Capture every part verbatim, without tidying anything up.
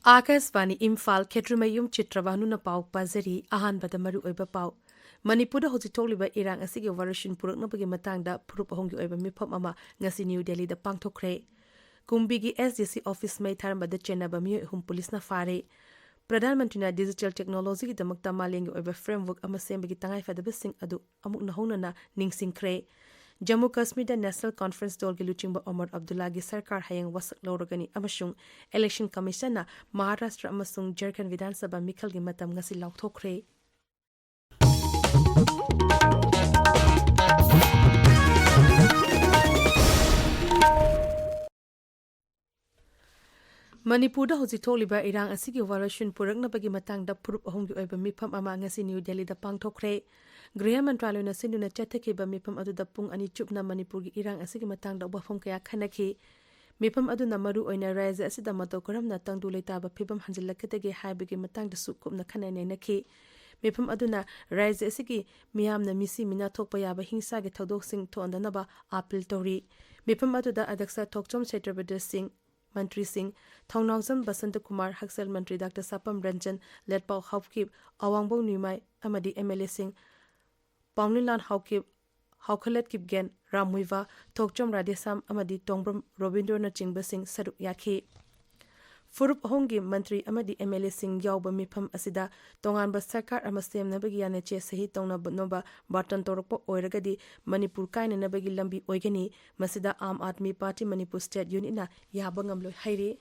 ꯑꯥꯀꯥꯁꯕꯥꯅꯤ ꯏꯝꯐꯥꯜ, ꯈꯦꯇ꯭ꯔꯤꯃꯌꯨꯝ ꯆꯤꯇ꯭ꯔꯕꯥꯅꯨꯅ ꯄꯥꯎ ꯄꯥꯖꯔꯤ꯫ ꯑꯍꯥꯟꯕꯗ ꯃꯔꯨꯑꯣꯏꯕ ꯄꯥꯎ꯫ ꯃꯅꯤꯄꯨꯔꯗ ꯍꯧꯖꯤꯛ ꯊꯣꯛꯂꯤꯕ ꯏꯔꯥꯡ ꯑꯁꯤꯒꯤ ꯋꯥꯔꯣꯏꯁꯤꯟ ꯄꯨꯔꯛꯅꯕꯒꯤ ꯃꯇꯥꯡꯗ ꯐꯨꯔꯨꯞ ꯑꯍꯨꯝꯒꯤ ꯑꯣꯏꯕ ꯃꯤꯐꯝ ꯑꯃ ꯉꯁꯤ ꯅ꯭ꯌꯨ ꯗꯦꯜꯂꯤꯗ ꯄꯥꯡꯊꯣꯛꯈ꯭ꯔꯦ꯫ ꯀꯨꯝꯕꯤꯒꯤ SDC ꯑꯣꯐꯤꯁ ꯃꯩ ꯊꯥꯔꯝꯕꯗ ꯆꯦꯟꯅꯕ ꯃꯤꯑꯣꯏ ꯑꯍꯨꯝ ꯄꯨꯂꯤꯁꯅ ꯐꯥꯔꯦ꯫ ꯄ꯭ꯔꯙꯥꯟ ꯃꯟꯇ꯭ꯔꯤꯅ ꯗꯤꯖꯤꯇꯦꯜ ꯇꯦꯛꯅꯣꯂꯣꯖꯤꯒꯤꯗꯃꯛꯇ ꯃꯥꯂꯦꯝꯒꯤ ꯑꯣꯏꯕ ꯐ꯭ꯔꯦꯝꯋꯔꯛ ꯑꯃ ꯁꯦꯝꯕꯒꯤ ꯇꯉꯥꯏꯐꯗꯕꯁꯤꯡ ꯑꯗꯨ ꯑꯃꯨꯛ ꯅꯧꯍꯧꯅꯅ ꯅꯤꯡꯁꯤꯡꯈ꯭ꯔꯦ꯫ ꯖꯝꯃꯨ ꯀꯥꯁꯃꯤꯔꯗ ꯅꯦꯁꯅꯦꯜ ꯀꯣꯟꯐꯔꯦꯟꯁ ꯗꯣꯜꯒꯤ ꯂꯨꯆꯤꯡꯕ ꯑꯣꯃꯔ ꯑꯕꯗꯨꯜꯂꯥꯒꯤ ꯁꯔꯀꯥꯔ ꯍꯌꯦꯡ ꯋꯥꯁꯛ ꯂꯧꯔꯒꯅꯤ ꯑꯃꯁꯨꯡ ꯏꯂꯦꯛꯁꯟ ꯀꯃꯤꯁꯟꯅ ꯃꯍꯥꯔꯥꯁꯇ꯭ꯔ ꯑꯃꯁꯨꯡ ꯖꯔꯈꯟ ꯕꯤꯙꯥꯟ ꯁꯚꯥ ꯃꯤꯈꯜꯒꯤ ꯃꯇꯝ ꯉꯁꯤ ꯂꯥꯎꯊꯣꯛꯈ꯭ꯔꯦ꯫ ꯃꯅꯤꯄꯨꯔꯗ ꯍꯧꯖꯤꯛ ꯊꯣꯛꯂꯤꯕ ꯏꯔꯥꯡ ꯑꯁꯤꯒꯤ ꯋꯥꯔꯣꯏꯁꯤꯟ ꯄꯨꯔꯛꯅꯕꯒꯤ ꯃꯇꯥꯡꯗ ꯐꯨꯔꯨꯞ ꯑꯍꯨꯝꯒꯤ ꯑꯣꯏꯕ ꯃꯤꯐꯝ ꯑꯃ ꯉꯁꯤ ꯅ꯭ꯌꯨ ꯗꯦꯜꯂꯤꯗ ꯄꯥꯡꯊꯣꯛꯈ꯭ꯔꯦ꯫ ꯒ꯭ꯔꯤꯍ ꯃꯟꯇ꯭ꯔꯥꯂꯌꯅ ꯁꯤꯟꯗꯨꯅ ꯆꯠꯊꯈꯤꯕ ꯃꯤꯐꯝ ꯑꯗꯨꯗ ꯄꯨꯡ ꯑꯅꯤ ꯆꯨꯞꯅ ꯃꯅꯤꯄꯨꯔꯒꯤ ꯏꯔꯥꯡ ꯑꯁꯤꯒꯤ ꯃꯇꯥꯡꯗ ꯋꯥꯐꯝ ꯀꯌꯥ ꯈꯟꯅꯈꯤ꯫ ꯃꯤꯐꯝ ꯑꯗꯨꯅ ꯃꯔꯨ ꯑꯣꯏꯅ ꯔꯥꯖ꯭ꯌ ꯑꯁꯤꯗ ꯃꯇꯧ ꯀꯔꯝꯅ ꯇꯪꯗꯨ ꯂꯩꯇꯥꯕ ꯐꯤꯕꯝ ꯍꯟꯖꯤꯜꯂꯛꯀꯗꯒꯦ ꯍꯥꯏꯕꯒꯤ ꯃꯇꯥꯡꯗꯁꯨ ꯀꯨꯞꯅ ꯈꯟꯅ ꯅꯩꯅꯈꯤ꯫ ꯃꯤꯐꯝ ꯑꯗꯨꯅ ꯔꯥꯖ꯭ꯌ ꯑꯁꯤꯒꯤ ꯃꯤꯌꯥꯝꯅ ꯃꯤꯁꯤ ꯃꯤꯅꯥ ꯊꯣꯛꯄ ꯌꯥꯕ ꯍꯤꯡꯁꯥꯒꯤ ꯊꯧꯗꯣꯛꯁꯤꯡ ꯊꯣꯛꯍꯟꯗꯅꯕ ꯑꯥꯄꯤꯜ ꯇꯧꯔꯤ꯫ ꯃꯤꯐꯝ ꯑꯗꯨꯗ ꯑꯗ꯭ꯌꯛꯁ ꯊꯣꯛꯆꯣꯝ ꯁꯇ꯭ꯌꯕ꯭ꯔꯇ ꯁꯤꯡ, ꯃꯟꯇ꯭ꯔꯤꯁꯤꯡ ꯊꯧꯅꯥꯎꯖꯝ ꯕꯁꯟꯇꯀꯨꯃꯥꯔ, ꯍꯛꯁꯦꯜ ꯃꯟꯇ꯭ꯔꯤ ꯗꯥꯛꯇꯔ ꯁꯥꯄꯝ ꯔꯟꯖꯟ, ꯂꯦꯠꯄꯥꯎ ꯍꯥꯎꯀꯤꯞ, ꯑꯋꯥꯡꯕꯧ ꯅ꯭ꯌꯨꯃꯥꯏ ꯑꯃꯗꯤ MLA ꯁꯤꯡ ꯄꯥꯎꯅꯤꯂꯥꯟ ꯍꯥꯎꯀꯤꯞ, ꯍꯥꯎꯈꯂꯠ ꯀꯤꯞꯒꯦꯟ, ꯔꯥꯝ ꯃꯨꯏꯋꯥ, ꯊꯣꯛꯆꯣꯝ ꯔꯥꯙꯦꯁ꯭ꯌꯥꯝ ꯑꯃꯗꯤ ꯇꯣꯡꯕ꯭ꯔꯝ ꯔꯣꯕꯤꯟꯗ꯭ꯔꯣꯅꯆꯤꯡꯕꯁꯤꯡ ꯁꯔꯨꯛ ꯌꯥꯈꯤ꯫ ꯐꯨꯔꯨꯞ ꯑꯍꯨꯝꯒꯤ ꯃꯟꯇ꯭ꯔꯤ ꯑꯃꯗꯤ MLA ꯁꯤꯡ ꯌꯥꯎꯕ ꯃꯤꯐꯝ ꯑꯁꯤꯗ ꯇꯣꯉꯥꯟꯕ ꯁꯔꯀꯥꯔ ꯑꯃ ꯁꯦꯝꯅꯕꯒꯤ ꯌꯥꯅꯆꯦ ꯁꯍꯤ ꯇꯧꯅꯕ ꯕꯥꯇꯟ ꯇꯧꯔꯛꯄ ꯑꯣꯏꯔꯒꯗꯤ ꯃꯅꯤꯄꯨꯔ ꯀꯥꯏꯅꯅꯕꯒꯤ ꯂꯝꯕꯤ ꯑꯣꯏꯒꯅꯤ꯫ ꯃꯁꯤꯗ ꯑꯥꯝ ꯑꯥꯗꯃꯤ ꯄꯥꯔꯇꯤ ꯃꯅꯤꯄꯨꯔ ꯁ꯭ꯇꯦꯠ ꯌꯨꯅꯤꯠꯅ ꯌꯥꯕ ꯉꯝꯂꯣꯏ ꯍꯥꯏꯔꯤ꯫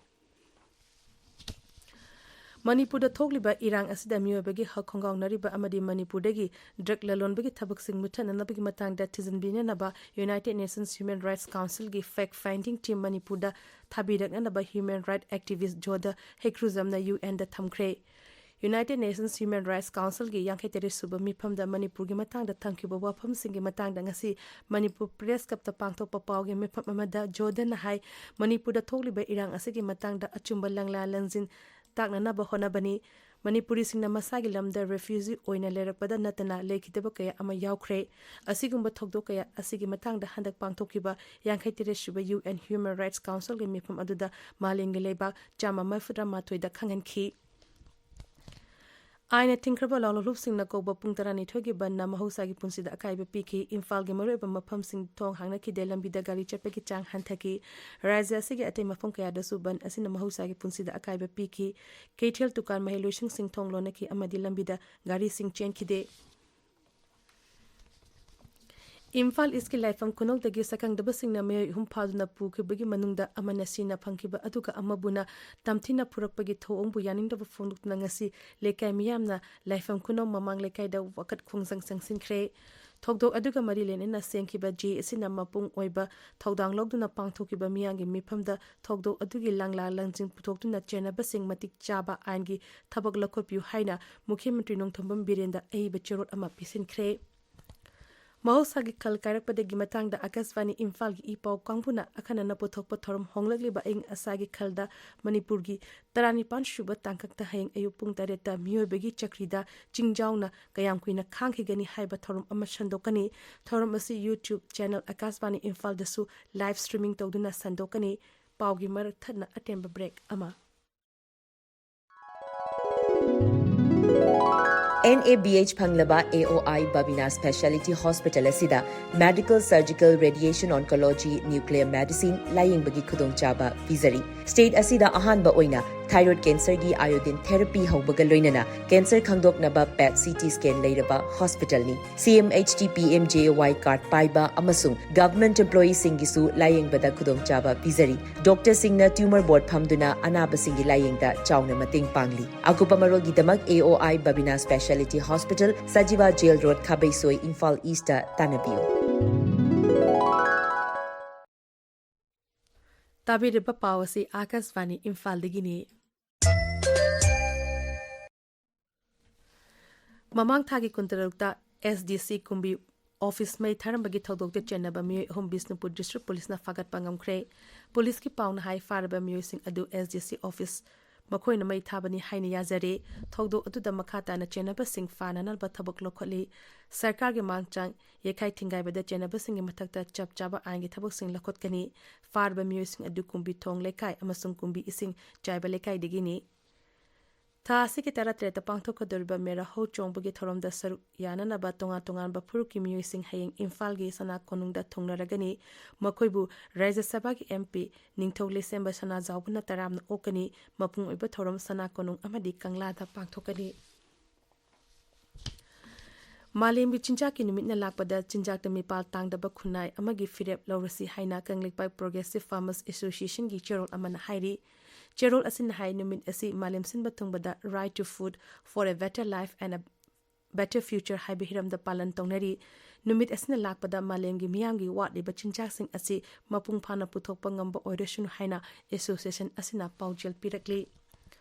ꯃꯅꯤꯄꯨꯔꯗ ꯊꯣꯛꯂꯤꯕ ꯏꯔꯥꯡ ꯑꯁꯤꯗ ꯃꯤꯑꯣꯏꯕꯒꯤ ꯍꯛ ꯈꯣꯡꯒꯥꯎꯅꯔꯤꯕ ꯑꯃꯗꯤ ꯃꯅꯤꯄꯨꯔꯗꯒꯤ ꯗ꯭ꯔꯒ ꯂꯂꯣꯟꯕꯒꯤ ꯊꯕꯛꯁꯤꯡ ꯃꯨꯠꯊꯠꯅꯅꯕꯒꯤ ꯃꯇꯥꯡꯗ ꯊꯤꯖꯤꯟꯕꯤꯅꯅꯕ United Nations Human Rights Council ꯒꯤ fact finding team ꯃꯅꯤꯄꯨꯔꯗ ꯊꯥꯕꯤꯔꯛꯅꯅꯕ human rights activist ꯖꯣꯗ ꯍꯩꯀ꯭ꯔꯨꯖꯝꯅ UN ꯗ ꯊꯝꯈ꯭ꯔꯦ꯫ United Nations Human Rights Council ꯒꯤ ꯌꯥꯡꯈꯩ ꯇꯔꯦꯠ ꯁꯨꯕ ꯃꯤꯐꯝꯗ ꯃꯅꯤꯄꯨꯔꯒꯤ ꯃꯇꯥꯡꯗ ꯊꯝꯈꯤꯕ ꯋꯥꯐꯝꯁꯤꯡꯒꯤ ꯃꯇꯥꯡꯗ ꯉꯁꯤ ꯃꯅꯤꯄꯨꯔ Press Club ꯇ ꯄꯥꯡꯊꯣꯛꯄ ꯄꯥꯎꯒꯤ ꯃꯤꯐꯝ ꯑꯃꯗ ꯖꯣꯗꯅ ꯍꯥꯏ, ꯃꯅꯤꯄꯨꯔꯗ ꯊꯣꯛꯂꯤꯕ ꯏꯔꯥꯡ ꯑꯁꯤꯒꯤ ꯃꯇꯥꯡꯗ ꯑꯆꯨꯝꯕ ꯂꯪꯂꯥ ꯂꯪꯖꯤꯟ ꯇꯥꯛꯅꯅꯕ ꯍꯣꯠꯅꯕꯅꯤ꯫ ꯃꯅꯤꯄꯨꯔꯤꯁꯤꯡꯅ ꯃꯁꯥꯒꯤ ꯂꯝꯗ refugee ꯑꯣꯏꯅ ꯂꯩꯔꯛꯄꯗ ꯅꯠꯇꯅ ꯂꯩꯈꯤꯗꯕ ꯀꯌꯥ ꯑꯃ ꯌꯥꯎꯈ꯭ꯔꯦ꯫ ꯑꯁꯤꯒꯨꯝꯕ ꯊꯧꯗꯣꯛ ꯀꯌꯥ ꯑꯁꯤꯒꯤ ꯃꯇꯥꯡꯗ ꯍꯟꯗꯛ ꯄꯥꯡꯊꯣꯛꯈꯤꯕ ꯌꯥꯡꯈꯩ ꯇꯔꯦꯠ ꯁꯨꯕ UN Human Rights Councilꯒꯤ ꯃꯤꯐꯝ ꯑꯗꯨꯗ ꯃꯥꯂꯦꯝꯒꯤ ꯂꯩꯕꯥꯛ ꯆꯥꯝꯃ ꯃꯔꯤꯐꯨꯇꯔꯥ ꯃꯥꯊꯣꯏꯗ ꯈꯪꯍꯟꯈꯤ꯫ ꯑꯥꯏꯟꯅ ꯊꯤꯡꯈ꯭ꯔꯕ ꯂꯥꯂꯣꯡꯂꯨꯞꯁꯤꯡꯅ ꯀꯧꯕ ꯄꯨꯡ ꯇꯔꯥꯅꯤꯊꯣꯏꯒꯤ ꯕꯟꯅ ꯃꯍꯧꯁꯥꯒꯤ ꯄꯨꯟꯁꯤꯗ ꯑꯀꯥꯏꯕ ꯄꯤꯈꯤ꯫ ꯏꯝꯐꯥꯜꯒꯤ ꯃꯔꯨꯑꯣꯏꯕ ꯃꯐꯝꯁꯤꯡ ꯊꯣꯡ ꯍꯥꯡꯅꯈꯤꯗꯦ, ꯂꯝꯕꯤꯗ ꯒꯥꯔꯤ ꯆꯠꯄꯒꯤ ꯆꯥꯡ ꯍꯟꯊꯈꯤ꯫ ꯔꯥꯖ꯭ꯌ ꯑꯁꯤꯒꯤ ꯑꯇꯩ ꯃꯐꯝ ꯀꯌꯥꯗꯁꯨ ꯕꯟ ꯑꯁꯤꯅ ꯃꯍꯧꯁꯥꯒꯤ ꯄꯨꯟꯁꯤꯗ ꯑꯀꯥꯏꯕ ꯄꯤꯈꯤ꯫ ꯀꯩꯊꯦꯜ, ꯗꯨꯀꯥꯟ, ꯃꯍꯩ ꯂꯣꯏꯁꯪꯁꯤꯡ ꯊꯣꯡ ꯂꯣꯟꯅꯈꯤ ꯑꯃꯗꯤ ꯂꯝꯕꯤꯗ ꯒꯥꯔꯤꯁꯤꯡ ꯆꯦꯟꯈꯤꯗꯦ꯫ ꯏꯝꯐꯥꯜ ꯏꯁꯀꯤ ꯂꯥꯏꯐꯝ ꯈꯨꯅꯧꯗꯒꯤ ꯁꯛꯈꯪꯗꯕꯁꯤꯡꯅ ꯃꯤꯑꯣꯏ ꯑꯍꯨꯝ ꯐꯥꯗꯨꯅ ꯄꯨꯈꯤꯕꯒꯤ ꯃꯅꯨꯡꯗ ꯑꯃꯅ ꯁꯤꯅ ꯐꯪꯈꯤꯕ, ꯑꯗꯨꯒ ꯑꯃꯕꯨꯅ ꯇꯝꯊꯤꯅ ꯐꯨꯔꯛꯄꯒꯤ ꯊꯧꯑꯣꯡꯕꯨ ꯌꯥꯅꯤꯡꯗꯕ ꯐꯣꯡꯗꯣꯛꯇꯨꯅ ꯉꯁꯤ ꯂꯩꯀꯥꯏ ꯃꯤꯌꯥꯝꯅ ꯂꯥꯏꯐꯝ ꯈꯨꯅꯧ ꯃꯃꯥꯡ ꯂꯩꯀꯥꯏꯗ ꯋꯥꯀꯠ ꯈꯣꯡꯖꯪ ꯆꯪꯁꯤꯟꯈ꯭ꯔꯦ꯫ ꯊꯧꯗꯣꯛ ꯑꯗꯨꯒ ꯃꯔꯤ ꯂꯩꯅꯅ ꯁꯦꯝꯈꯤꯕ ꯖꯦ ꯑꯁꯤꯅ ꯃꯄꯨꯡ ꯑꯣꯏꯕ ꯊꯧꯗꯥꯡ ꯂꯧꯗꯨꯅ ꯄꯥꯡꯊꯣꯛꯈꯤꯕ ꯃꯤꯌꯥꯝꯒꯤ ꯃꯤꯐꯝꯗ ꯊꯧꯗꯣꯛ ꯑꯗꯨꯒꯤ ꯂꯥꯡꯂꯥ ꯂꯪꯖꯤꯡ ꯄꯨꯊꯣꯛꯇꯨꯅ ꯆꯦꯟꯅꯕꯁꯤꯡ ꯃꯇꯤꯛ ꯆꯥꯕ ꯑꯥꯏꯟꯒꯤ ꯊꯕꯛ ꯂꯧꯈꯠꯄꯤꯌꯨ ꯍꯥꯏꯅ ꯃꯨꯈ꯭ꯌ ꯃꯟꯇ꯭ꯔꯤ ꯅꯣꯡꯊꯣꯝꯕꯝ ꯕꯤꯔꯦꯟꯗ ꯑꯏꯕ ꯆꯦꯔꯣꯜ ꯑꯃ ꯄꯤꯁꯤꯟꯈ꯭ꯔꯦ꯫ ꯃꯍꯧꯁꯥꯒꯤ ꯈꯜ ꯀꯥꯏꯔꯛꯄꯗꯒꯤ ꯃꯇꯥꯡꯗ ꯑꯥꯀꯥꯁꯕꯥꯅꯤ ꯏꯝꯐꯥꯜꯒꯤ ꯏ ꯄꯥꯎ ꯀꯥꯡꯕꯨꯅ ꯑꯈꯟꯅꯅ ꯄꯨꯊꯣꯛꯄ ꯊꯧꯔꯝ ꯍꯣꯡꯂꯛꯂꯤꯕ ꯑꯏꯪ ꯑꯁꯥꯒꯤ ꯈꯜꯗ ꯃꯅꯤꯄꯨꯔꯒꯤ ꯇꯔꯥꯅꯤꯄꯥꯟ ꯁꯨꯕ ꯇꯥꯡꯀꯛꯇ ꯍꯌꯦꯡ ꯑꯌꯨꯛ ꯄꯨꯡ ꯇꯔꯦꯠꯇ ꯃꯤꯑꯣꯏꯕꯒꯤ ꯆꯀ꯭ꯔꯤꯗ ꯆꯤꯡꯖꯥꯎꯅ ꯀꯌꯥꯝ ꯀꯨꯏꯅ ꯈꯥꯡꯈꯤꯒꯅꯤ ꯍꯥꯏꯕ ꯊꯧꯔꯝ ꯑꯃ ꯁꯟꯗꯣꯛꯀꯅꯤ꯫ ꯊꯧꯔꯝ ꯑꯁꯤ YouTube channel ꯑꯥꯀꯥꯁꯕꯥꯅꯤ ꯏꯝꯐꯥꯜꯗꯁꯨ live streaming ꯇꯧꯗꯨꯅ ꯁꯟꯗꯣꯛꯀꯅꯤ꯫ ꯄꯥꯎꯒꯤ ꯃꯔꯛ ꯊꯠꯅ ꯑꯇꯦꯟꯕ break ꯑꯃ꯫ NABH ꯐꯪꯂꯕ AOI Babina Speciality Hospital ꯑꯁꯤꯗ Medical, Surgical, Radiation Oncology, Nuclear Medicine ꯂꯥꯌꯦꯡꯕꯒꯤ ꯈꯨꯗꯣꯡꯆꯥꯕ ꯄꯤꯖꯔꯤ꯫ State ꯑꯁꯤꯗ ꯑꯍꯥꯟꯕ ꯑꯣꯏꯅ thyroid cancerꯒꯤ iodine therapy ꯍꯧꯕꯒ ꯂꯣꯏꯅꯅ cancer ꯈꯪꯗꯣꯛꯅꯕ PET CT scan ꯂꯩꯔꯕ hospitalꯅꯤ꯫ CMHT PMJAY card ꯄꯥꯏꯕ ꯑꯃꯁꯨꯡ government employeeꯁꯤꯡꯒꯤꯁꯨ ꯂꯥꯌꯦꯡꯕꯗ ꯈꯨꯗꯣꯡꯆꯥꯕ ꯄꯤꯖꯔꯤ꯫ Doctorꯁꯤꯡꯅ tumor board ꯐꯝꯗꯨꯅ ꯑꯅꯥꯕꯁꯤꯡꯒꯤ ꯂꯥꯌꯦꯡꯗ ꯆꯥꯎꯅ ꯃꯇꯦꯡ ꯄꯥꯡꯂꯤ꯫ ꯑꯀꯨꯞꯄ ꯃꯔꯣꯜꯒꯤꯗꯃꯛ AOI Babina Speciality Hospital, Sajiwa Jail Road, ꯈꯥꯕꯩꯁꯣꯏ, Imphal Eastꯇ ꯇꯥꯟꯅꯕꯤꯌꯨ꯫ ꯇꯥꯕꯤꯔꯤꯕ ꯄꯥꯎ ꯑꯁꯤ ꯑꯥꯀꯥꯁꯕꯥꯅꯤ ꯏꯝꯐꯥꯜꯗꯒꯤꯅꯤ꯫ ꯃꯃꯥꯡ ꯊꯥꯒꯤ ꯀꯨꯟꯇꯔꯨꯛꯇ SDC ꯀꯨꯝꯕꯤ office ꯃꯩ ꯊꯥꯔꯝꯕꯒꯤ ꯊꯧꯗꯣꯛꯇ ꯆꯦꯟꯅꯕ ꯃꯤꯑꯣꯏ ꯑꯍꯨꯝ ꯕꯤꯁꯅꯨꯄꯨꯔ district policeꯅ ꯐꯥꯒꯠꯄ ꯉꯝꯈ꯭ꯔꯦ꯫ Policeꯀꯤ ꯄꯥꯎꯅ ꯍꯥꯏ, ꯐꯥꯔꯕ ꯃꯤꯑꯣꯏꯁꯤꯡ ꯑꯗꯨ SDC office ꯃꯈꯣꯏꯅ ꯃꯩ ꯊꯥꯕꯅꯤ ꯍꯥꯏꯅ ꯌꯥꯖꯔꯦ꯫ ꯊꯧꯗꯣꯛ ꯑꯗꯨꯗ ꯃꯈꯥ ꯇꯥꯅ ꯆꯦꯟꯅꯕꯁꯤꯡ ꯐꯥꯅꯅꯕ ꯊꯕꯛ ꯂꯧꯈꯠꯂꯤ꯫ ꯁꯔꯀꯥꯔꯒꯤ ꯃꯥꯡꯆꯥꯡ ꯌꯩꯈꯥꯏ ꯊꯤꯡꯒꯥꯏꯕꯗ ꯆꯦꯟꯅꯕꯁꯤꯡꯒꯤ ꯃꯊꯛꯇ ꯆꯞ ꯆꯥꯕ ꯑꯥꯏꯟꯒꯤ ꯊꯕꯛꯁꯤꯡ ꯂꯧꯈꯠꯀꯅꯤ꯫ ꯐꯥꯔꯕ ꯃꯤꯑꯣꯏꯁꯤꯡ ꯑꯗꯨ ꯀꯨꯝꯕꯤ ꯊꯣꯡ ꯂꯩꯀꯥꯏ ꯑꯃꯁꯨꯡ ꯀꯨꯝꯕꯤ ꯏꯁꯤꯡ ꯆꯥꯏꯕ ꯂꯩꯀꯥꯏꯗꯒꯤꯅꯤ꯫ ꯊꯥ ꯑꯁꯤꯒꯤ ꯇꯔꯥꯇꯔꯦꯠꯇ ꯄꯥꯡꯊꯣꯛꯀꯗꯧꯔꯤꯕ ꯃꯦꯔꯥ ꯍꯧ ꯆꯣꯡꯕꯒꯤ ꯊꯧꯔꯝꯗ ꯁꯔꯨꯛ ꯌꯥꯅꯅꯕ ꯇꯣꯉꯥꯟ ꯇꯣꯉꯥꯟꯕ ꯐꯨꯔꯨꯞꯀꯤ ꯃꯤꯑꯣꯏꯁꯤꯡ ꯍꯌꯦꯡ ꯏꯝꯐꯥꯜꯒꯤ ꯁꯅꯥ ꯀꯣꯅꯨꯡꯗ ꯊꯨꯡꯂꯔꯒꯅꯤ꯫ ꯃꯈꯣꯏꯕꯨ ꯔꯥꯖ꯭ꯌ ꯁꯚꯥꯒꯤ MP ꯅꯤꯡꯊꯧ ꯂꯩꯁꯦꯝꯕ ꯁꯅꯥꯖꯥꯎꯕꯅ ꯇꯔꯥꯝꯅ ꯑꯣꯛꯀꯅꯤ꯫ ꯃꯄꯨꯡ ꯑꯣꯏꯕ ꯊꯧꯔꯝ ꯁꯅꯥ ꯀꯣꯅꯨꯡ ꯑꯃꯗꯤ ꯀꯪꯂꯥꯗ ꯄꯥꯡꯊꯣꯛꯀꯅꯤ꯫ ꯃꯥꯂꯦꯝꯒꯤ ꯆꯤꯟꯖꯥꯛꯀꯤ ꯅꯨꯃꯤꯠꯅ ꯂꯥꯛꯄꯗ ꯆꯤꯟꯖꯥꯛꯇ ꯃꯤꯄꯥꯜ ꯇꯥꯡꯗꯕ ꯈꯨꯟꯅꯥꯏ ꯑꯃꯒꯤ ꯐꯤꯔꯦꯞ ꯂꯧꯔꯁꯤ ꯍꯥꯏꯅ ꯀꯪꯂꯩꯄꯥꯛ Progressive Farmers Associationꯒꯤ ꯆꯦꯔꯣꯜ ꯑꯃꯅ ꯍꯥꯏꯔꯤ꯫ ꯆꯦꯔꯣꯜ ꯑꯁꯤꯅ ꯍꯥꯏ, ꯅꯨꯃꯤꯠ ꯑꯁꯤ ꯃꯥꯂꯦꯝ ꯁꯤꯟꯕ ꯊꯨꯡꯕꯗ Right to Food for a Better Life and a Better Future ꯍꯥꯏꯕ ꯍꯤꯔꯝꯗ ꯄꯥꯂꯟ ꯇꯧꯅꯔꯤ꯫ ꯅꯨꯃꯤꯠ ꯑꯁꯤꯅ ꯂꯥꯛꯄꯗ ꯃꯥꯂꯦꯝꯒꯤ ꯃꯤꯌꯥꯝꯒꯤ ꯋꯥꯠꯂꯤꯕ ꯆꯤꯟꯖꯥꯛꯁꯤꯡ ꯑꯁꯤ ꯃꯄꯨꯡ ꯐꯥꯅ ꯄꯨꯊꯣꯛꯄ ꯉꯝꯕ ꯑꯣꯏꯔꯁꯅꯨ ꯍꯥꯏꯅ association ꯑꯁꯤꯅ ꯄꯥꯎꯖꯦꯜ ꯄꯤꯔꯛꯂꯤ꯫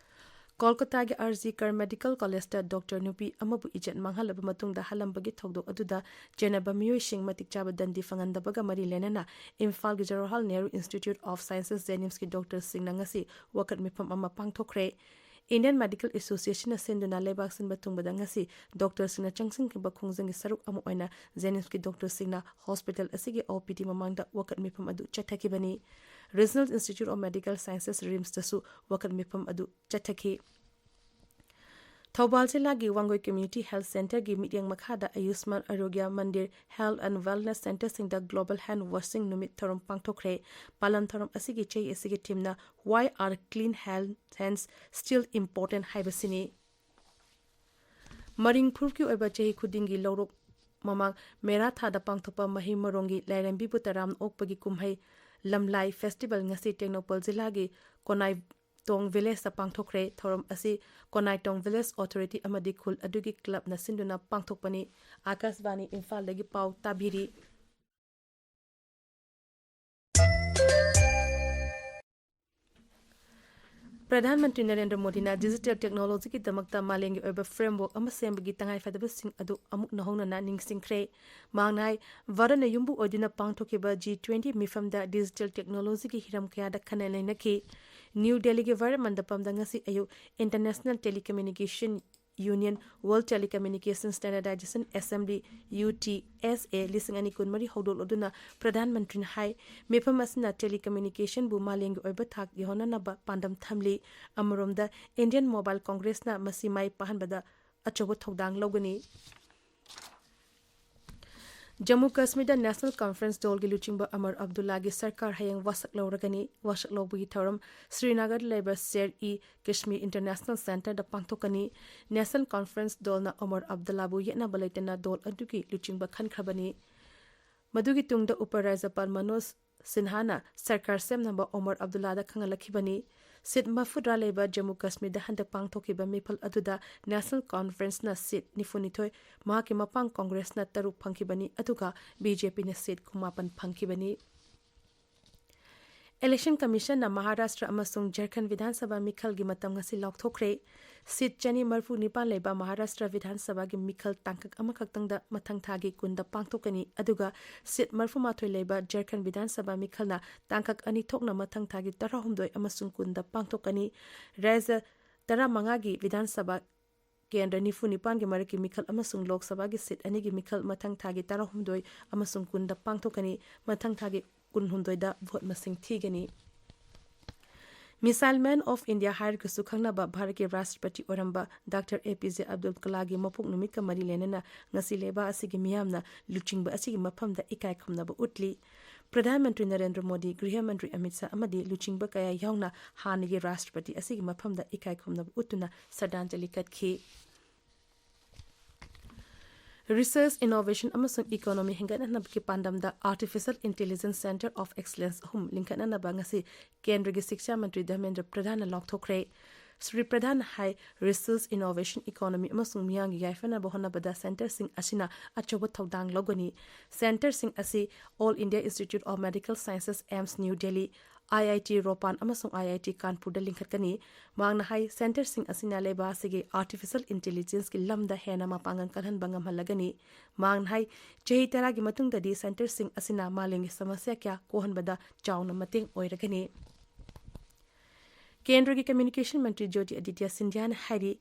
ꯀꯣꯜꯀꯇꯥꯒꯤ ꯑꯥꯔ ꯖꯤ ꯀꯔ ꯃꯦꯗꯤꯀꯦꯜ ꯀꯣꯂꯦꯖꯇ ꯗꯣꯛꯇꯔ ꯅꯨꯄꯤ ꯑꯃꯕꯨ ꯏꯖꯠ ꯃꯥꯡꯍꯜꯂꯕ ꯃꯇꯨꯡꯗ ꯍꯜꯂꯝꯕꯒꯤ ꯊꯧꯗꯣꯛ ꯑꯗꯨꯗ ꯆꯦꯟꯅꯕ ꯃꯤꯑꯣꯏꯁꯤꯡ ꯃꯇꯤꯛ ꯆꯥꯕ ꯗꯟꯗꯤ ꯐꯪꯍꯟꯗꯕꯒ ꯃꯔꯤ ꯂꯩꯅꯅ ꯏꯝꯐꯥꯜꯒꯤ Jawaharlal Nehru Institute of Sciences JNIMSꯀꯤ ꯗꯣꯛꯇꯔꯁꯤꯡꯅ ꯉꯁꯤ ꯋꯥꯀꯠ ꯃꯤꯐꯝ ꯑꯃ ꯄꯥꯡꯊꯣꯛꯈ꯭ꯔꯦ꯫ Indian Medical Associationꯅ ꯁꯤꯟꯗꯨꯅ ꯂꯩꯕꯥꯛ ꯁꯤꯟꯕ ꯊꯨꯡꯕꯗ ꯉꯁꯤ ꯗꯣꯛꯇꯔꯁꯤꯡꯅ ꯆꯪꯁꯤꯟꯈꯤꯕ ꯈꯣꯡꯖꯪꯒꯤ ꯁꯔꯨꯛ ꯑꯃ ꯑꯣꯏꯅ JNIMSꯀꯤ ꯗꯣꯛꯇꯔꯁꯤꯡꯅ ꯍꯣꯁꯄꯤꯇꯥꯜ ꯑꯁꯤꯒꯤ OPD ꯃꯃꯥꯡꯗ ꯋꯥꯀꯠ ꯃꯤꯐꯝ ꯑꯗꯨ ꯆꯠꯊꯈꯤꯕꯅꯤ꯫ Regional Institute of Medical Sciences RIMSꯇꯁꯨ ꯋꯥꯀꯠ ꯃꯤꯐꯝ ꯑꯗꯨ ꯆꯠꯊꯈꯤ꯫ ꯊꯧꯕꯥꯜ ꯖꯤꯂꯥꯒꯤ ꯋꯥꯡꯒꯣꯏ Community Health Centreꯒꯤ ꯃꯤꯠꯌꯦꯡ ꯃꯈꯥꯗ ꯑꯌꯨꯁꯃꯥꯟ ꯑꯔꯣꯒ꯭ꯌ ꯃꯟꯗꯤꯔ Health and Wellness Centreꯁꯤꯡꯗ Global Hand Washing ꯅꯨꯃꯤꯠ ꯊꯧꯔꯝ ꯄꯥꯡꯊꯣꯛꯈ꯭ꯔꯦ꯫ ꯄꯥꯂꯟ ꯊꯧꯔꯝ ꯑꯁꯤꯒꯤ ꯆꯍꯤ ꯑꯁꯤꯒꯤ themeꯅ Why are clean hand, hands still important ꯍꯥꯏꯕꯁꯤꯅꯤ꯫ ꯃꯔꯤꯡ ꯐꯨꯔꯨꯞꯀꯤ ꯑꯣꯏꯕ ꯆꯍꯤ ꯈꯨꯗꯤꯡꯒꯤ ꯂꯧꯔꯣꯛ ꯃꯃꯥꯡ ꯃꯦꯔꯥ ꯊꯥꯗ ꯄꯥꯡꯊꯣꯛꯄ ꯃꯍꯩ ꯃꯔꯣꯡꯒꯤ ꯂꯥꯏꯔꯦꯝꯕꯤꯕꯨ ꯇꯔꯥꯝꯅ ꯑꯣꯛꯄꯒꯤ ꯀꯨꯝꯍꯩ ꯂꯝꯂꯥꯏ Festival ꯉꯁꯤ ꯇꯦꯡꯅꯧꯄꯜ ꯖꯤꯂꯥꯒꯤ ꯀꯣꯅꯥꯏꯇꯣꯡ Villageꯇ ꯄꯥꯡꯊꯣꯛꯈ꯭ꯔꯦ꯫ ꯊꯧꯔꯝ ꯑꯁꯤ ꯀꯣꯅꯥꯏꯇꯣꯡ Village Authority ꯑꯃꯗꯤ ꯈꯨꯜ ꯑꯗꯨꯒꯤ clubꯅ ꯁꯤꯟꯗꯨꯅ ꯄꯥꯡꯊꯣꯛꯄꯅꯤ꯫ ꯑꯥꯀꯥꯁꯕꯥꯅꯤ ꯏꯝꯐꯥꯜꯗꯒꯤ ꯄꯥꯎ ꯇꯥꯕꯤꯔꯤ꯫ ꯄ꯭ꯔꯙꯥꯟ ꯃꯟꯇ꯭ꯔꯤ ꯅꯔꯦꯟꯗ꯭ꯔ ꯃꯣꯗꯤꯅ digital technologyꯒꯤꯗꯃꯛꯇ ꯃꯥꯂꯦꯝꯒꯤ ꯑꯣꯏꯕ framework ꯑꯃ ꯁꯦꯝꯕꯒꯤ ꯇꯉꯥꯏꯐꯗꯕꯁꯤꯡ ꯑꯗꯨ ꯑꯃꯨꯛ ꯅꯧꯍꯧꯅꯅ ꯅꯤꯡꯁꯤꯡꯈ꯭ꯔꯦ꯫ ꯃꯍꯥꯛꯅ ꯍꯥꯏ, ꯚꯥꯔꯠꯅ ꯌꯨꯝꯕꯨ ꯑꯣꯏꯗꯨꯅ ꯄꯥꯡꯊꯣꯛꯈꯤꯕ G twenty ꯃꯤꯐꯝꯗ digital technologyꯒꯤ ꯍꯤꯔꯝ ꯀꯌꯥꯗ ꯈꯟꯅ ꯅꯩꯅꯈꯤ꯫ ꯅ꯭ꯌꯨ ꯗꯦꯜꯂꯤꯒꯤ ꯚꯥꯔꯠ ꯃꯟꯗꯄꯝꯗ ꯉꯁꯤ ꯑꯌꯨꯛ International Telecommunication Union World Telecommunication Standardization Assembly, UTSA, ꯂꯤꯁꯤꯡ ꯑꯅꯤ ꯀꯨꯟꯃꯔꯤ ꯍꯧꯗꯣꯛꯂꯗꯨꯅ ꯄ꯭ꯔꯙꯥꯟ ꯃꯟꯇ꯭ꯔꯤꯅ ꯍꯥꯏ, ꯃꯤꯐꯝ ꯑꯁꯤꯅ telecommunicationꯕꯨ ꯃꯥꯂꯦꯝꯒꯤ ꯑꯣꯏꯕ ꯊꯥꯛ ꯌꯧꯍꯟꯅꯅꯕ ꯄꯥꯟꯗꯝ ꯊꯝꯂꯤ꯫ ꯑꯃꯔꯣꯝꯗ, Indian Mobile Congressꯅ ꯃꯁꯤ ꯃꯥꯏ ꯄꯥꯛꯍꯟꯕꯗ ꯑꯆꯧꯕ ꯊꯧꯗꯥꯡ ꯂꯧꯒꯅꯤ꯫ ꯖꯝꯃꯨ ꯀꯥꯁꯃꯤꯔꯗ National Conference ꯗꯣꯜꯒꯤ ꯂꯨꯆꯤꯡꯕ ꯑꯃꯔ ꯑꯕꯗꯨꯜꯂꯥꯒꯤ ꯁꯔꯀꯥꯔ ꯍꯌꯦꯡ ꯋꯥꯁꯛ ꯂꯧꯔꯒꯅꯤ꯫ ꯋꯥꯁꯛ ꯂꯧꯕꯒꯤ ꯊꯧꯔꯝ ꯁ꯭ꯔꯤꯅꯒꯔꯗ ꯂꯩꯕ ꯁꯦꯔ ꯏ ꯀꯥꯁꯃꯤꯔ International Centreꯗ ꯄꯥꯡꯊꯣꯛꯀꯅꯤ꯫ National Conference ꯗꯣꯜꯅ ꯑꯃꯔ ꯑꯕꯗꯨꯜꯂꯥꯕꯨ ꯌꯦꯠꯅꯕ ꯂꯩꯇꯅ ꯗꯣꯜ ꯑꯗꯨꯒꯤ ꯂꯨꯆꯤꯡꯕ ꯈꯟꯈ꯭ꯔꯕꯅꯤ꯫ ꯃꯗꯨꯒꯤ ꯇꯨꯡꯗ ꯎꯄ ꯔꯥꯖ꯭ꯌꯄꯥꯜ ꯃꯅꯣꯖ ꯁꯤꯟꯍꯥꯅ ꯁꯔꯀꯥꯔ ꯁꯦꯝꯅꯕ ꯑꯣꯃꯔ ꯑꯕꯗꯨꯜꯂꯥꯗ ꯈꯪꯍꯜꯂꯛꯈꯤꯕꯅꯤ꯫ ꯁꯤꯠ ꯃꯔꯐꯨꯇꯔꯥ ꯂꯩꯕ ꯖꯝꯃꯨ ꯀꯥꯁꯃꯤꯔꯗ ꯍꯟꯗꯛ ꯄꯥꯡꯊꯣꯛꯈꯤꯕ ꯃꯤꯐꯝ ꯑꯗꯨꯗ National Conferenceꯅ ꯁꯤꯠ ꯅꯤꯐꯨꯅꯤꯊꯣꯏ, ꯃꯍꯥꯛꯀꯤ ꯃꯄꯥꯡ ꯀꯣꯡꯒ꯭ꯔꯦꯁꯅ ꯇꯔꯨꯛ ꯐꯪꯈꯤꯕꯅꯤ, ꯑꯗꯨꯒ BJPꯅ ꯁꯤꯠ ꯀꯨꯟꯃꯥꯄꯟ ꯐꯪꯈꯤꯕꯅꯤ꯫ Election Commissionꯅ ꯃꯍꯥꯔꯥꯁꯇ꯭ꯔ ꯑꯃꯁꯨꯡ ꯖꯔꯈꯟ ꯕꯤꯙꯥꯟ ꯁꯚꯥ ꯃꯤꯈꯜꯒꯤ ꯃꯇꯝ ꯉꯁꯤ ꯂꯥꯎꯊꯣꯛꯈ꯭ꯔꯦ꯫ ꯁꯤꯠ ꯆꯅꯤ ꯃꯔꯐꯨ ꯅꯤꯄꯥꯟ ꯂꯩꯕ ꯃꯍꯥꯔꯥꯁꯇ꯭ꯔ ꯕꯤꯙꯥꯟ ꯁꯚꯥꯒꯤ ꯃꯤꯈꯜ ꯇꯥꯡꯀꯛ ꯑꯃꯈꯛꯇꯪꯗ ꯃꯊꯪ ꯊꯥꯒꯤ ꯀꯨꯟꯗ ꯄꯥꯡꯊꯣꯛꯀꯅꯤ, ꯑꯗꯨꯒ ꯁꯤꯠ ꯃꯔꯐꯨ ꯃꯥꯊꯣꯏ ꯂꯩꯕ ꯖꯔꯈꯟ ꯕꯤꯙꯥꯟ ꯁꯚꯥ ꯃꯤꯈꯜꯅ ꯇꯥꯡꯀꯛ ꯑꯅꯤ ꯊꯣꯛꯅ ꯃꯊꯪ ꯊꯥꯒꯤ ꯇꯔꯥꯍꯨꯝꯗꯣꯏ ꯑꯃꯁꯨꯡ ꯀꯨꯟꯗ ꯄꯥꯡꯊꯣꯛꯀꯅꯤ꯫ ꯔꯥꯖ꯭ꯌ ꯇꯔꯥꯃꯉꯥꯒꯤ ꯕꯤꯙꯥꯟ ꯁꯚꯥ ꯀꯦꯟꯗ꯭ꯔ ꯅꯤꯐꯨ ꯅꯤꯄꯥꯟꯒꯤ ꯃꯔꯛꯀꯤ ꯃꯤꯈꯜ ꯑꯃꯁꯨꯡ ꯂꯣꯛ ꯁꯚꯥꯒꯤ ꯁꯤꯠ ꯑꯅꯤꯒꯤ ꯃꯤꯈꯜ ꯃꯊꯪ ꯊꯥꯒꯤ ꯇꯔꯥꯍꯨꯝꯗꯣꯏ ꯑꯃꯁꯨꯡ ꯀꯨꯟꯗ ꯄꯥꯡꯊꯣꯛꯀꯅꯤ꯫ ꯃꯊꯪ ꯊꯥꯒꯤ ꯀꯨꯟꯍꯨꯝꯗꯣꯏꯗ ꯚꯣꯠ ꯃꯁꯤꯡ ꯊꯤꯒꯅꯤ꯫ Missile Man of India ꯍꯥꯏꯔꯒꯁꯨ ꯈꯪꯅꯕ ꯚꯥꯔꯠꯀꯤ ꯔꯥꯁꯇ꯭ꯔꯄꯇꯤ ꯑꯣꯏꯔꯝꯕ ꯗꯥꯛꯇꯔ ꯑꯦ ꯄꯤ ꯖꯦ ꯑꯕꯗꯨꯜ ꯀꯂꯥꯝꯒꯤ ꯃꯄꯣꯛ ꯅꯨꯃꯤꯠꯀ ꯃꯔꯤ ꯂꯩꯅꯅ ꯉꯁꯤ ꯂꯩꯕꯥꯛ ꯑꯁꯤꯒꯤ ꯃꯤꯌꯥꯝꯅ ꯂꯨꯆꯤꯡꯕ ꯑꯁꯤꯒꯤ ꯃꯐꯝꯗ ꯏꯀꯥꯏ ꯈꯨꯝꯅꯕ ꯎꯠꯂꯤ꯫ ꯄ꯭ꯔꯙꯥꯟ ꯃꯟꯇ꯭ꯔꯤ ꯅꯔꯦꯟꯗ꯭ꯔ ꯃꯣꯗꯤ, ꯒ꯭ꯔꯤꯍ ꯃꯟꯇ꯭ꯔꯤ ꯑꯃꯤꯠ ꯁꯥꯍ ꯑꯃꯗꯤ ꯂꯨꯆꯤꯡꯕ ꯀꯌꯥ ꯌꯥꯎꯅ ꯍꯥꯟꯅꯒꯤ ꯔꯥꯁꯇ꯭ꯔꯄꯇꯤ ꯑꯁꯤꯒꯤ ꯃꯐꯝꯗ ꯏꯀꯥꯏ ꯈꯨꯝꯅꯕ ꯎꯠꯇꯨꯅ ꯁ꯭ꯔꯗꯥꯟꯖꯂꯤ ꯀꯠꯈꯤ꯫ Research, Innovation ꯑꯃꯁꯨꯡ Economy ꯍꯦꯟꯒꯠꯅꯅꯕꯒꯤ ꯄꯥꯟꯗꯝꯗ Artificial Intelligence Centre of Excellence ꯑꯍꯨꯝ ꯂꯤꯡꯈꯠꯅꯅꯕ ꯉꯁꯤ ꯀꯦꯟꯗ꯭ꯔꯒꯤ ꯁꯤꯛꯁꯥ ꯃꯟꯇ꯭ꯔꯤ ꯙꯔꯃꯦꯟꯗ꯭ꯔ ꯄ꯭ꯔꯙꯥꯟꯅ ꯂꯥꯎꯊꯣꯛꯈ꯭ꯔꯦ꯫ ꯁ꯭ꯔꯤ ꯄ꯭ꯔꯙꯥꯟꯅ ꯍꯥꯏ, Research, Innovation, Economy ꯑꯃꯁꯨꯡ ꯃꯤꯌꯥꯝꯒꯤ ꯌꯥꯏꯐꯅꯕ ꯍꯣꯠꯅꯕꯗ centreꯁꯤꯡ ꯑꯁꯤꯅ ꯑꯆꯧꯕ ꯊꯧꯗꯥꯡ ꯂꯧꯒꯅꯤ꯫ Centreꯁꯤꯡ ꯑꯁꯤ All India Institute of Medical Sciences, AIIMS, New Delhi, IIT Ropan ꯑꯃꯁꯨꯡ IIT ꯀꯥꯟꯄꯨꯔꯗ ꯂꯤꯡꯈꯠꯀꯅꯤ꯫ ꯃꯍꯥꯛꯅ ꯍꯥꯏ, centreꯁꯤꯡ ꯑꯁꯤꯅ ꯂꯩꯕꯥꯛ ꯑꯁꯤꯒꯤ Artificial Intelligenceꯀꯤ ꯂꯝꯗ ꯍꯦꯟꯅ ꯃꯄꯥꯡꯒꯜ ꯀꯜꯍꯟꯕ ꯉꯝꯍꯜꯂꯒꯅꯤ꯫ ꯃꯍꯥꯛꯅ ꯍꯥꯏ, ꯆꯍꯤ ꯇꯔꯥꯒꯤ ꯃꯇꯨꯡꯗꯗꯤ centreꯁꯤꯡ ꯑꯁꯤꯅ ꯃꯥꯂꯦꯝꯒꯤ ꯁꯃꯁ꯭ꯌꯥ ꯀꯌꯥ ꯀꯣꯛꯍꯟꯕꯗ ꯆꯥꯎꯅ ꯃꯇꯦꯡ ꯑꯣꯏꯔꯒꯅꯤ꯫ ꯀꯦꯟꯗ꯭ꯔꯒꯤ ꯀꯝꯃ꯭ꯌꯨꯅꯤꯀꯦꯁꯟ ꯃꯟꯇ꯭ꯔꯤ ꯖ꯭ꯌꯣꯇꯤ ꯑꯥꯗꯤꯇ꯭ꯌ ꯁꯤꯟꯙ꯭ꯌꯥꯅ ꯍꯥꯏꯔꯤ,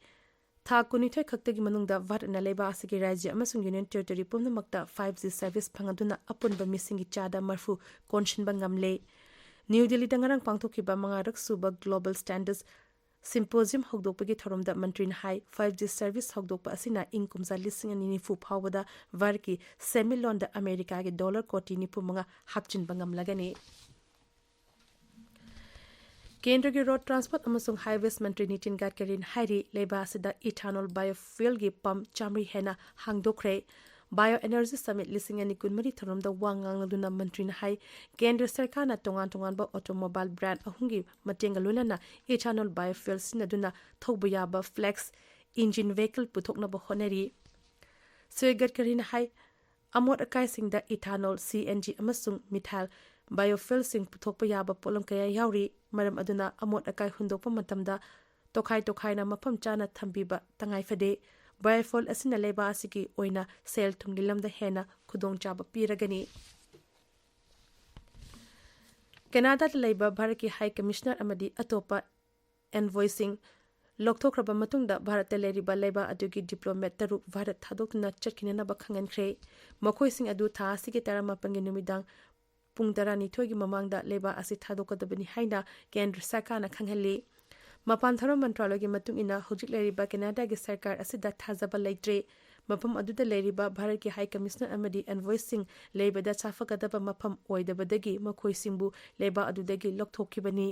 ꯊꯥ ꯀꯨꯟꯅꯤꯊꯣꯏ ꯈꯛꯇꯒꯤ ꯃꯅꯨꯡꯗ ꯚꯥꯔꯠꯅ ꯂꯩꯕꯥꯛ ꯑꯁꯤꯒꯤ ꯔꯥꯖ꯭ꯌ ꯑꯃꯁꯨꯡ ꯌꯨꯅꯤꯌꯟ ꯇꯦꯔꯤꯇꯣꯔꯤ ꯄꯨꯝꯅꯃꯛꯇ five G service ꯐꯪꯂꯗꯨꯅ ꯑꯄꯨꯟꯕ ꯃꯤꯁꯤꯡꯒꯤ ꯆꯥꯗ ꯃꯔꯐꯨ ꯀꯣꯟꯁꯤꯟꯕ ꯉꯝꯂꯦ꯫ ꯅ꯭ꯌꯨ ꯗꯤꯜꯂꯤꯗ ꯉꯔꯥꯡ ꯄꯥꯡꯊꯣꯛꯈꯤꯕ ꯃꯉꯥꯔꯛ ꯁꯨꯕ Global Standards Symposium ꯍꯧꯗꯣꯛꯄꯒꯤ ꯊꯧꯔꯝꯗ ꯃꯟꯇ꯭ꯔꯤꯅ ꯍꯥꯏ, five G service ꯍꯧꯗꯣꯛꯄ ꯑꯁꯤꯅ ꯏꯪ ꯀꯨꯝꯖꯥ ꯂꯤꯁꯤꯡ ꯑꯅꯤ ꯅꯤꯐꯨ ꯐꯥꯎꯕꯗ ꯚꯥꯔꯠꯀꯤ ꯁꯦꯟꯃꯤꯠꯂꯣꯟꯗ ꯑꯃꯦꯔꯤꯀꯥꯒꯤ ꯗꯣꯂꯔ ꯀꯣꯇꯤ ꯅꯤꯐꯨ ꯃꯉꯥ ꯍꯥꯞꯆꯤꯟꯕ ꯉꯝꯂꯒꯅꯤ꯫ ꯀꯦꯟꯗ꯭ꯔꯒꯤ ꯔꯣꯗ ꯇ꯭ꯔꯥꯟꯁꯄꯣꯔꯠ ꯑꯃꯁꯨꯡ ꯍꯥꯏꯋꯦꯁ ꯃꯟꯇ꯭ꯔꯤ ꯅꯤꯇꯤꯟ ꯒꯗꯀꯔꯤꯅ ꯍꯥꯏꯔꯤ, ꯂꯩꯕꯥꯛ ꯑꯁꯤꯗ ethanol biofuelꯒꯤ ꯄꯝꯞ ꯆꯥꯃꯔꯤ ꯍꯦꯟꯅ ꯍꯥꯡꯗꯣꯛꯈ꯭ꯔꯦ꯫ Bio Energy Summit ꯂꯤꯁꯤꯡ ꯑꯅꯤ ꯀꯨꯟꯃꯔꯤ ꯊꯧꯔꯝꯗ ꯋꯥ ꯉꯥꯡꯂꯗꯨꯅ ꯃꯟꯇ꯭ꯔꯤꯅ ꯍꯥꯏ, ꯀꯦꯟꯗ꯭ꯔ ꯁꯔꯀꯥꯔꯅ ꯇꯣꯉꯥꯟ ꯇꯣꯉꯥꯟꯕ automobile brand ꯑꯍꯨꯝꯒꯤ ꯃꯇꯦꯡꯒ ꯂꯣꯏꯅꯅ ethanol biofuel ꯁꯤꯖꯤꯟꯅꯗꯨꯅ ꯊꯧꯕ ꯌꯥꯕ flex engine vehicle ꯄꯨꯊꯣꯛꯅꯕ ꯍꯣꯠꯅꯔꯤ꯫ ꯁ꯭ꯔꯤ ꯒꯗꯀꯔꯤꯅ ꯍꯥꯏ, ꯑꯃꯣꯠ ꯑꯀꯥꯏꯁꯤꯡꯗ ethanol, C N G ꯑꯃꯁꯨꯡ methyl biofuelꯁꯤꯡ ꯄꯨꯊꯣꯛꯄ ꯌꯥꯕ ꯄꯣꯠꯂꯝ ꯀꯌꯥ ꯌꯥꯎꯔꯤ꯫ ꯃꯔꯝ ꯑꯗꯨꯅ ꯑꯃꯣꯠ ꯑꯀꯥꯏ ꯍꯨꯟꯗꯣꯛꯄ ꯃꯇꯝꯗ ꯇꯣꯈꯥꯏ ꯇꯣꯈꯥꯏꯅ ꯃꯐꯝ ꯆꯥꯅ ꯊꯝꯕꯤꯕ ꯇꯉꯥꯏ ꯐꯗꯦ꯫ Biofuel ꯑꯁꯤꯅ ꯂꯩꯕꯥꯛ ꯑꯁꯤꯒꯤ ꯑꯣꯏꯅ ꯁꯦꯜ ꯊꯨꯝꯒꯤ ꯂꯝꯗ ꯍꯦꯟꯅ ꯈꯨꯗꯣꯡꯆꯥꯕ ꯄꯤꯔꯒꯅꯤ꯫ ꯀꯦꯅꯥꯗꯥꯗ ꯂꯩꯕ ꯚꯥꯔꯠꯀꯤ ꯍꯥꯏ ꯀꯃꯤꯁꯅꯔ ꯑꯃꯗꯤ ꯑꯇꯣꯞꯄ envoyꯁꯤꯡ ꯂꯧꯊꯣꯛꯈ꯭ꯔꯕ ꯃꯇꯨꯡꯗ ꯚꯥꯔꯠꯇ ꯂꯩꯔꯤꯕ ꯂꯩꯕꯥꯛ ꯑꯗꯨꯒꯤ diplomat ꯇꯔꯨꯛ ꯚꯥꯔꯠ ꯊꯥꯗꯣꯛꯇꯨꯅ ꯆꯠꯈꯤꯅꯅꯕ ꯈꯪꯍꯟꯈ꯭ꯔꯦ꯫ ꯃꯈꯣꯏꯁꯤꯡ ꯑꯗꯨ ꯊꯥ ꯑꯁꯤꯒꯤ ꯇꯔꯥꯃꯥꯄꯟꯒꯤ ꯅꯨꯃꯤꯗꯥꯡ ꯄꯨꯡ ꯇꯔꯥꯅꯤꯊꯣꯏꯒꯤ ꯃꯃꯥꯡꯗ ꯂꯩꯕꯥꯛ ꯑꯁꯤ ꯊꯥꯗꯣꯛꯀꯗꯕꯅꯤ ꯍꯥꯏꯅ ꯀꯦꯟꯗ꯭ꯔ ꯁꯔꯀꯥꯔꯅ ꯈꯪꯍꯜꯂꯤ꯫ ꯃꯄꯥꯟ ꯊꯧꯔꯝ ꯃꯟꯇ꯭ꯔꯥꯂꯌꯒꯤ ꯃꯇꯨꯡ ꯏꯟꯅ, ꯍꯧꯖꯤꯛ ꯂꯩꯔꯤꯕ ꯀꯦꯅꯥꯗꯥꯒꯤ ꯁꯔꯀꯥꯔ ꯑꯁꯤꯗ ꯊꯥꯖꯕ ꯂꯩꯇ꯭ꯔꯦ꯫ ꯃꯐꯝ ꯑꯗꯨꯗ ꯂꯩꯔꯤꯕ ꯚꯥꯔꯠꯀꯤ ꯍꯥꯏ ꯀꯃꯤꯁꯅꯔ ꯑꯃꯗꯤ envoyꯁꯤꯡ ꯂꯩꯕꯗ ꯁꯥꯐꯒꯗꯕ ꯃꯐꯝ ꯑꯣꯏꯗꯕꯗꯒꯤ ꯃꯈꯣꯏꯁꯤꯡꯕꯨ ꯂꯩꯕꯥꯛ ꯑꯗꯨꯗꯒꯤ ꯂꯧꯊꯣꯛꯈꯤꯕꯅꯤ꯫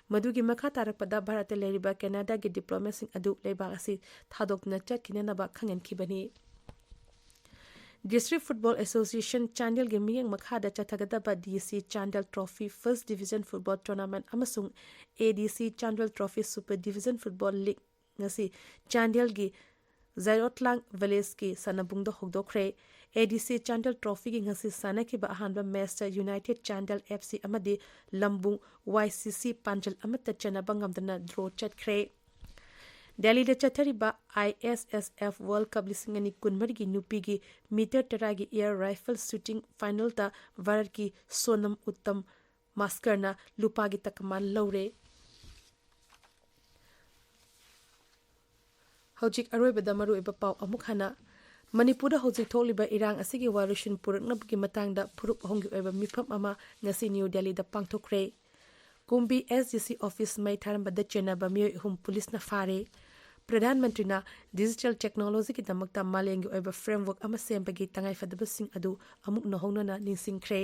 ꯃꯗꯨꯒꯤ ꯃꯈꯥ ꯇꯥꯔꯛꯄꯗ ꯚꯥꯔꯠꯇ ꯂꯩꯔꯤꯕ ꯀꯦꯅꯥꯗꯥꯒꯤ diplomatꯁꯤꯡ ꯑꯗꯨ ꯂꯩꯕꯥꯛ ꯑꯁꯤ ꯊꯥꯗꯣꯛꯇꯨꯅ ꯆꯠꯈꯤꯅꯅꯕ ꯈꯪꯍꯟꯈꯤꯕꯅꯤ꯫ District Football Association ꯆꯥꯟꯗꯦꯜꯒꯤ ꯃꯤꯠꯌꯦꯡ ꯃꯈꯥꯗ ꯆꯠꯊꯒꯗꯕ D C Chandel Trophy First Division Football Tournament ꯑꯃꯁꯨꯡ A D C Chandel Trophy Super Division Football League ꯉꯁꯤ ꯆꯥꯟꯗꯦꯜꯒꯤ ꯖꯥꯏꯔꯣꯠꯂꯥꯡ ꯚꯤꯂꯦꯖꯀꯤ ꯁꯥꯟꯅꯕꯨꯡꯗ ꯍꯧꯗꯣꯛꯈ꯭ꯔꯦ꯫ A D C Chandel Trophyꯒꯤ ꯉꯁꯤ ꯁꯥꯟꯅꯈꯤꯕ ꯑꯍꯥꯟꯕ ꯃꯦꯆꯇ United Chandel F C ꯑꯃꯗꯤ ꯂꯝꯕꯨꯡ Y C C ꯄꯥꯟꯖꯜ ꯑꯃꯠꯇ ꯆꯟꯅꯕ ꯉꯝꯗꯅ draw ꯆꯠꯈ꯭ꯔꯦ꯫ ꯗꯦꯜꯂꯤꯗ ꯆꯠꯊꯔꯤꯕ I S S F World Cup ꯂꯤꯁꯤꯡ ꯑꯅꯤ ꯀꯨꯟꯃꯔꯤꯒꯤ ꯅꯨꯄꯤꯒꯤ ꯃꯤꯇꯔ ꯇꯔꯥꯒꯤ air rifle shooting finalꯗ ꯚꯥꯔꯠꯀꯤ ꯁꯣꯅꯝ ꯎꯠꯇꯝ ꯃꯥꯁꯀꯔꯅ ꯂꯨꯄꯥꯒꯤ ꯇꯀꯃꯥꯟ ꯂꯧꯔꯦ꯫ ꯍꯧꯖꯤꯛ ꯑꯔꯣꯏꯕꯗ ꯃꯔꯨꯑꯣꯏꯕ ꯄꯥꯎ ꯑꯃꯨꯛ ꯍꯟꯅ꯫ ꯃꯅꯤꯄꯨꯔꯗ ꯍꯧꯖꯤꯛ ꯊꯣꯛꯂꯤꯕ ꯏꯔꯥꯡ ꯑꯁꯤꯒꯤ ꯋꯥꯔꯣꯏꯁꯤꯟ ꯄꯨꯔꯛꯅꯕꯒꯤ ꯃꯇꯥꯡꯗ ꯐꯨꯔꯨꯞ ꯑꯍꯨꯝꯒꯤ ꯑꯣꯏꯕ ꯃꯤꯐꯝ ꯑꯃ ꯉꯁꯤ ꯅ꯭ꯌꯨ ꯗꯦꯜꯂꯤꯗ ꯄꯥꯡꯊꯣꯛꯈ꯭ꯔꯦ꯫ ꯀꯨꯝꯕꯤ ꯑꯦꯁ ꯗꯤ ꯁꯤ ꯑꯣꯐꯤꯁ ꯃꯩ ꯊꯥꯔꯝꯕꯗ ꯆꯦꯟꯅꯕ ꯃꯤꯑꯣꯏ ꯑꯍꯨꯝ ꯄꯨꯂꯤꯁꯅ ꯐꯥꯔꯦ꯫ ꯄ꯭ꯔꯙꯥꯟ ꯃꯟꯇ꯭ꯔꯤꯅ ꯗꯤꯖꯤꯇꯦꯜ ꯇꯦꯛꯅꯣꯂꯣꯖꯤꯒꯤꯗꯃꯛꯇ ꯃꯥꯂꯦꯝꯒꯤ ꯑꯣꯏꯕ ꯐ꯭ꯔꯦꯝꯋꯔꯛ ꯑꯃ ꯁꯦꯝꯕꯒꯤ ꯇꯉꯥꯏꯐꯗꯕꯁꯤꯡ ꯑꯗꯨ ꯑꯃꯨꯛ ꯅꯧꯍꯧꯅꯅ ꯅꯤꯡꯁꯤꯡꯈ꯭ꯔꯦ꯫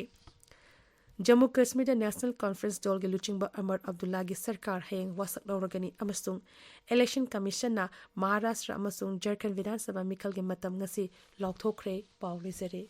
ꯖꯝꯃꯨ ꯀꯥꯁꯃꯤꯔꯗ ꯅꯦꯁꯅꯦꯜ ꯀꯣꯟꯐ꯭ꯔꯦꯟꯁ ꯗꯣꯜꯒꯤ ꯂꯨꯆꯤꯡꯕ ꯑꯃꯔ ꯑꯕꯗꯨꯜꯂꯥꯒꯤ ꯁꯔꯀꯥꯔ ꯍꯌꯦꯡ ꯋꯥꯁꯛ ꯂꯧꯔꯒꯅꯤ ꯑꯃꯁꯨꯡ ꯏꯂꯦꯛꯁꯟ ꯀꯃꯤꯁꯟꯅ ꯃꯍꯥꯔꯥꯁꯇ꯭ꯔ ꯑꯃꯁꯨꯡ ꯖꯔꯈꯟ ꯕꯤꯙꯥꯟ ꯁꯚꯥ ꯃꯤꯈꯜꯒꯤ ꯃꯇꯝ ꯉꯁꯤ ꯂꯥꯎꯊꯣꯛꯈ꯭ꯔꯦ꯫ ꯄꯥꯎ ꯂꯣꯏꯖꯔꯦ꯫